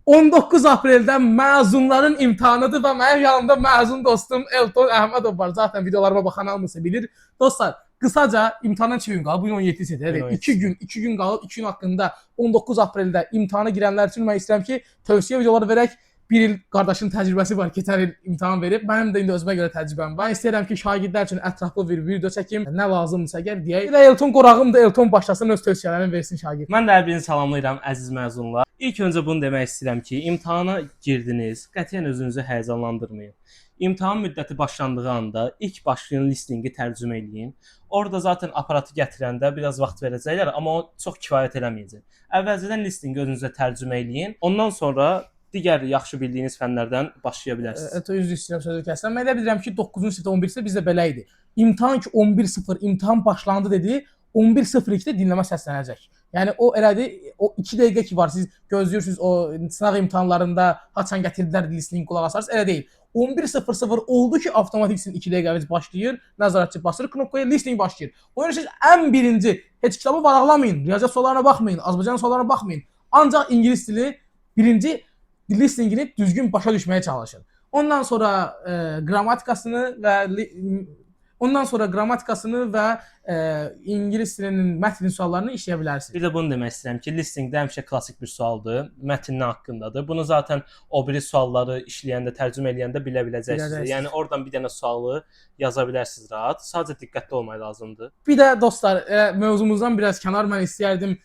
19 apreldə məzunların imtahanıdır və mənim yanımda məzun dostum Elton Əhmədov var. Zaten videolarıma baxan hamısı bilir. Dostlar, qısaca imtahandan 2 gün qalıb. Bu gün 17-sidir. Bugün Evet, 2 gün, 2 gün qalıb. 2 gün haqqında 19 apreldə imtahana girənlər üçün mən istəyirəm ki, tövsiyə videoları verək. Bir il qardaşın təcrübəsi var, keçən il imtahan verib. Mənim də indi özümə görə təcrübəm var. İstəyirəm ki, şagirdlər üçün ətraflı bir video çəkim. Nə lazımdırsa gəl deyək. Bir də Elton qorağımdır, Elton başlasın öz tövsiyələrini versin şagird. Mən də hər birini salamlayıram, əziz məzunlar. İlk öncə bunu demək istəyirəm ki, imtahana girdiniz, qətiyyən özünüzü həyəcanlandırmayın. İmtahan müddəti başlandığı anda ilk başlayan listinqi tərcümə eləyin. Orada zaten aparatı gətirəndə biraz vaxt verəcəklər, amma o çox kifayət eləməyəcək. Əvvəlcədən listinqi özünüzə tərcümə eləyin. Ondan sonra digər yaxşı bildiyiniz fənlərdən başlaya bilərsiniz. Evet, üzr istəyirəm sözü kəsəm. Mən elə bilirəm ki, 9-cu sinifdə 11-ci bizdə belə idi. İmtahan ki 11:0 imtahan başlandı dedi, 11:02-də dinləmə səslənəcək. Yəni o elədi, o 2 dəqiqə ki var, siz gözləyirsiniz o sınaq imtahanlarında haçan gətirdilər listening qulaq asarsınız, elə deyil. 11:00 oldu ki, avtomatik sizin 2 dəqiqəniz başlayır, nəzarətçi basır knopkaya, listening başlayır. Ona görə siz ən birinci heç kitabı varaqlamayın, riyaziyyat suallarına baxmayın, Azərbaycan suallarına baxmayın. Ancaq ingilis dili birinci listeningini düzgün başa düşməyə çalışın. Ondan sonra qrammatikasını və ondan sonra qrammatikasını və ingilis dilinin mətn suallarını işləyə bilərsiniz. Bir də bunu demək istəyirəm ki, listeningdə həmişə klassik bir sualdır, mətn nə haqqındadır. Bunu zaten o biri sualları işləyəndə, tərcümə eləyəndə bilə biləcəksiniz. Biləcəksiniz. Yəni oradan bir dənə sualı yaza bilərsiniz rahat. Sadəcə diqqətli olmaq lazımdır. Bir də dostlar, mövzumuzdan biraz kənar mən istəyərdim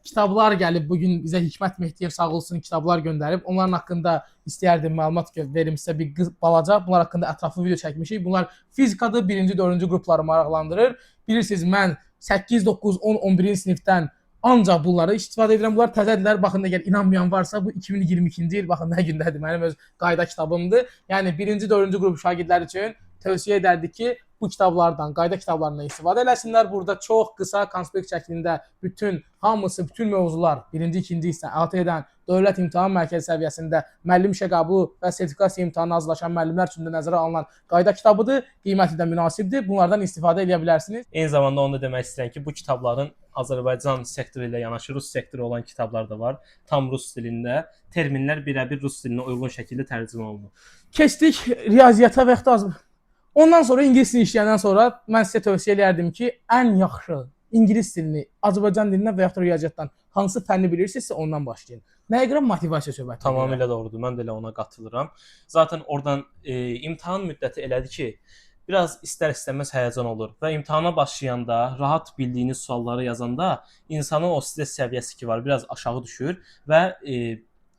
kitablar gəlib bu gün bizə Hikmət Mehdiyev sağ olsun kitablar göndərib. Onların haqqında istəyərdim məlumat verim sizə bir qız, balaca. Bunlar haqqında ətraflı video çəkmişik. Bunlar fizikadır, 1-ci, 4-cü qrupları maraqlandırır. Bilirsiniz mən 8, 9, 10, 11-ci sinifdən ancaq bunları istifadə edirəm. Bunlar təzədirlər. Baxın əgər inanmayan varsa bu 2022-ci il, baxın nə gündədir. Mənim öz qayda kitabımdır. Yəni 1-ci, 4-cü qrup şagirdlər üçün tövsiyə edərdik ki, bu kitablardan, qayda kitablarından istifadə eləsinlər. Burada çox qısa konspekt şəklində bütün hamısı, bütün mövzular, birinci, ikinci hissə əhatə edən Dövlət İmtahan Mərkəzi səviyyəsində müəllim işə qəbulu və sertifikasiya imtahanına hazırlaşan müəllimlər üçün də nəzərə alınan qayda kitabıdır. Qiyməti də münasibdir. Bunlardan istifadə edə bilərsiniz. Eyni zamanda onu da demək istəyirəm ki, bu kitabların Azərbaycan sektoru ilə yanaşı rus sektoru olan kitablar da var. Tam rus dilində terminlər birəbir rus dilinə uyğun şəkildə tərcümə olunub. Keçdik riyaziyyata və yaxud da ondan sonra ingilis dilini işləyəndən sonra mən sizə tövsiyə eləyərdim ki, ən yaxşı ingilis dilini, Azərbaycan dilindən və yaxud da riyaziyyatdan hansı fənni bilirsinizsə ondan başlayın. Nəyə görə motivasiya söhbəti? Tamamilə doğrudur. Mən də elə ona qatılıram. Zaten oradan imtahan müddəti elədir ki, biraz istər-istəməz həyəcan olur və imtahana başlayanda rahat bildiyiniz sualları yazanda insanın o stres səviyyəsi ki var, biraz aşağı düşür və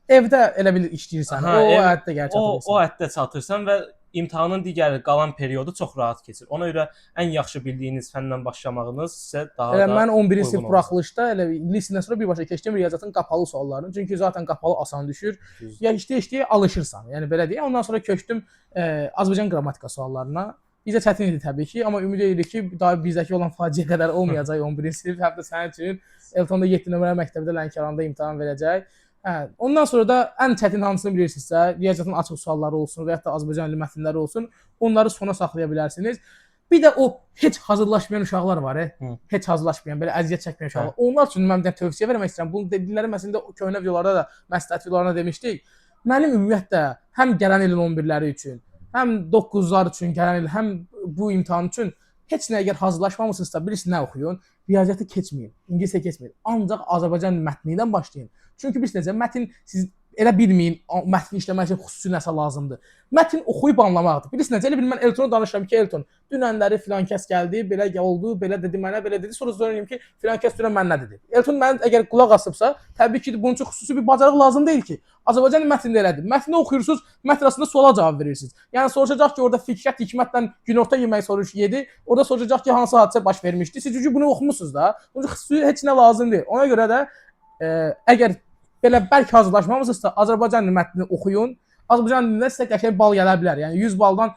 Evdə elə bil işləyirsən. Aha, o həddə gəlir o çatırsan. həddə çatırsan və imtahanın digər qalan periodu çox rahat keçir. Ona görə ən yaxşı bildiyiniz fəndən başlamağınız sizə daha Elə da mən 11-ci uyğun sinif olur. buraxılışda elə listendən sonra birbaşa keçdim riyaziyyatın qapalı suallarını. Çünki zaten qapalı asan düşür. Düzdür. Ya işləyə işləyə alışırsan. Yəni belə deyək. Ondan sonra köçdüm Azərbaycan qrammatika suallarına. Bizə çətin idi təbii ki, amma ümid edirik ki, daha bizdəki olan faciə qədər olmayacaq 11-ci sinif həm də sənin üçün. Elton da 7 nömrə məktəbdə Lənkəranda imtahan verəcək. Hə, ondan sonra da ən çətin hansını bilirsinizsə, riyaziyyatın açıq sualları olsun və ya da Azərbaycan dili mətnləri olsun, onları sona saxlaya bilərsiniz. Bir də o heç hazırlaşmayan uşaqlar var, Hı. heç hazırlaşmayan, belə əziyyət çəkməyən uşaqlar. Onlar üçün mən bir dənə tövsiyə vermək istəyirəm. Bunu dediklərim əslində o köhnə videolarda da, məsləhət videolarında demişdik. Mənim ümumiyyətlə həm gələn ilin 11-ləri üçün, həm 9-lar üçün gələn il, həm bu imtahan üçün heç nə əgər hazırlaşmamısınızsa, bilirsiniz nə oxuyun? Riyaziyyatı keçməyin, ingiliscə keçməyin. Ancaq Azərbaycan mətni ilə başlayın. Çünki bilirsiniz necə, mətn siz elə bilməyin, mətni işləmək üçün xüsusi nəsə lazımdır. Mətn oxuyub anlamaqdır. Bilirsiniz necə, elə bil mən Eltona danışıram ki, Elton, dünənləri filan kəs gəldi, belə oldu, belə dedi mənə, belə dedi. Sonra öyrənirəm ki, filan kəs dünən mənə nə dedi. Elton mənim əgər qulaq asıbsa, təbii ki, bunun üçün xüsusi bir bacarıq lazım deyil ki. Azərbaycan mətnində elədir. Mətni oxuyursunuz, mətn arasında suala cavab verirsiniz. Yəni soruşacaq ki, orada Fikrət Hikmətlə günorta yeməyi soruş yedi. Orada soruşacaq ki, hansı hadisə baş vermişdi. Siz çünki bunu oxumusunuz da. Bunun üçün xüsusi heç nə lazım deyil. Ona görə də əgər belə bərk hazırlaşmamısınızsa, Azərbaycan mətnini oxuyun. Azərbaycan dilində sizə qəşəng bal gələ bilər. Yəni 100 baldan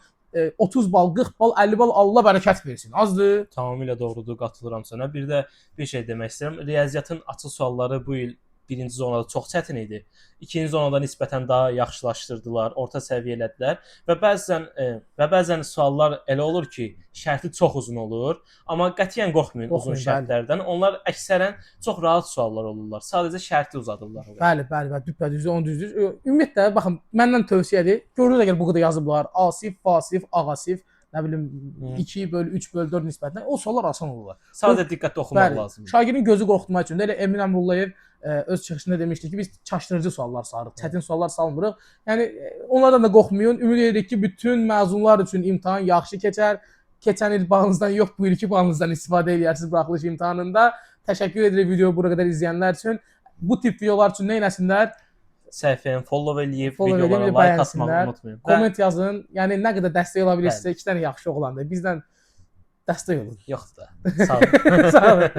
30 bal, 40 bal, 50 bal Allah bərəkət versin. Azdır. Tamamilə doğrudur, qatılıram sənə. Bir də bir şey demək istəyirəm. Riyaziyyatın açıq sualları bu il Birinci zonada çox çətin idi. İkinci zonada nisbətən daha yaxşılaşdırdılar, orta səviyyə elədilər və bəzən suallar elə olur ki, şərti çox uzun olur, amma qətiyyən qorxmayın uzun Qorxmayın, bəli. şərtlərdən. Onlar əksərən çox rahat suallar olurlar. Sadəcə şərti uzadırlar. Bəli, bəli, bəli, düppədüz, onu düzdür. Ümumiyyətlə, baxın, məndən tövsiyədir. Görünür əgər bu qədər yazıblar, Asif, Vasif, Ağasif, nə bilim 2 böl 3 böl 4 nisbətinə o suallar asan olurlar. Sadəcə diqqətli oxumaq Bəli. lazımdır. Şagirdin gözü qorxutmaq üçün də elə Emin Əmrullayev öz çıxışında demişdi ki, biz çaşdırıcı suallar salırıq, çətin suallar salmırıq. Yəni onlardan da qorxmayın. Ümid edirik ki, bütün məzunlar üçün imtahan yaxşı keçər. Keçən il balınızdan yox, bu ilki balınızdan istifadə eləyərsiniz buraxılış imtahanında. Təşəkkür edirik videoyu bura qədər izləyənlər üçün. Bu tip videolar üçün nə eləsinlər? Səhifəni follow eləyib, Follow videolara eləyib, like atmağı bəyənsinlər. unutmayın. Və Komment yazın. Yəni nə qədər dəstək ola bilirsinizsə, iki dənə yaxşı oğlandır. Bizdən dəstək olun. yoxdur da. Sağ olun. Sağ olun.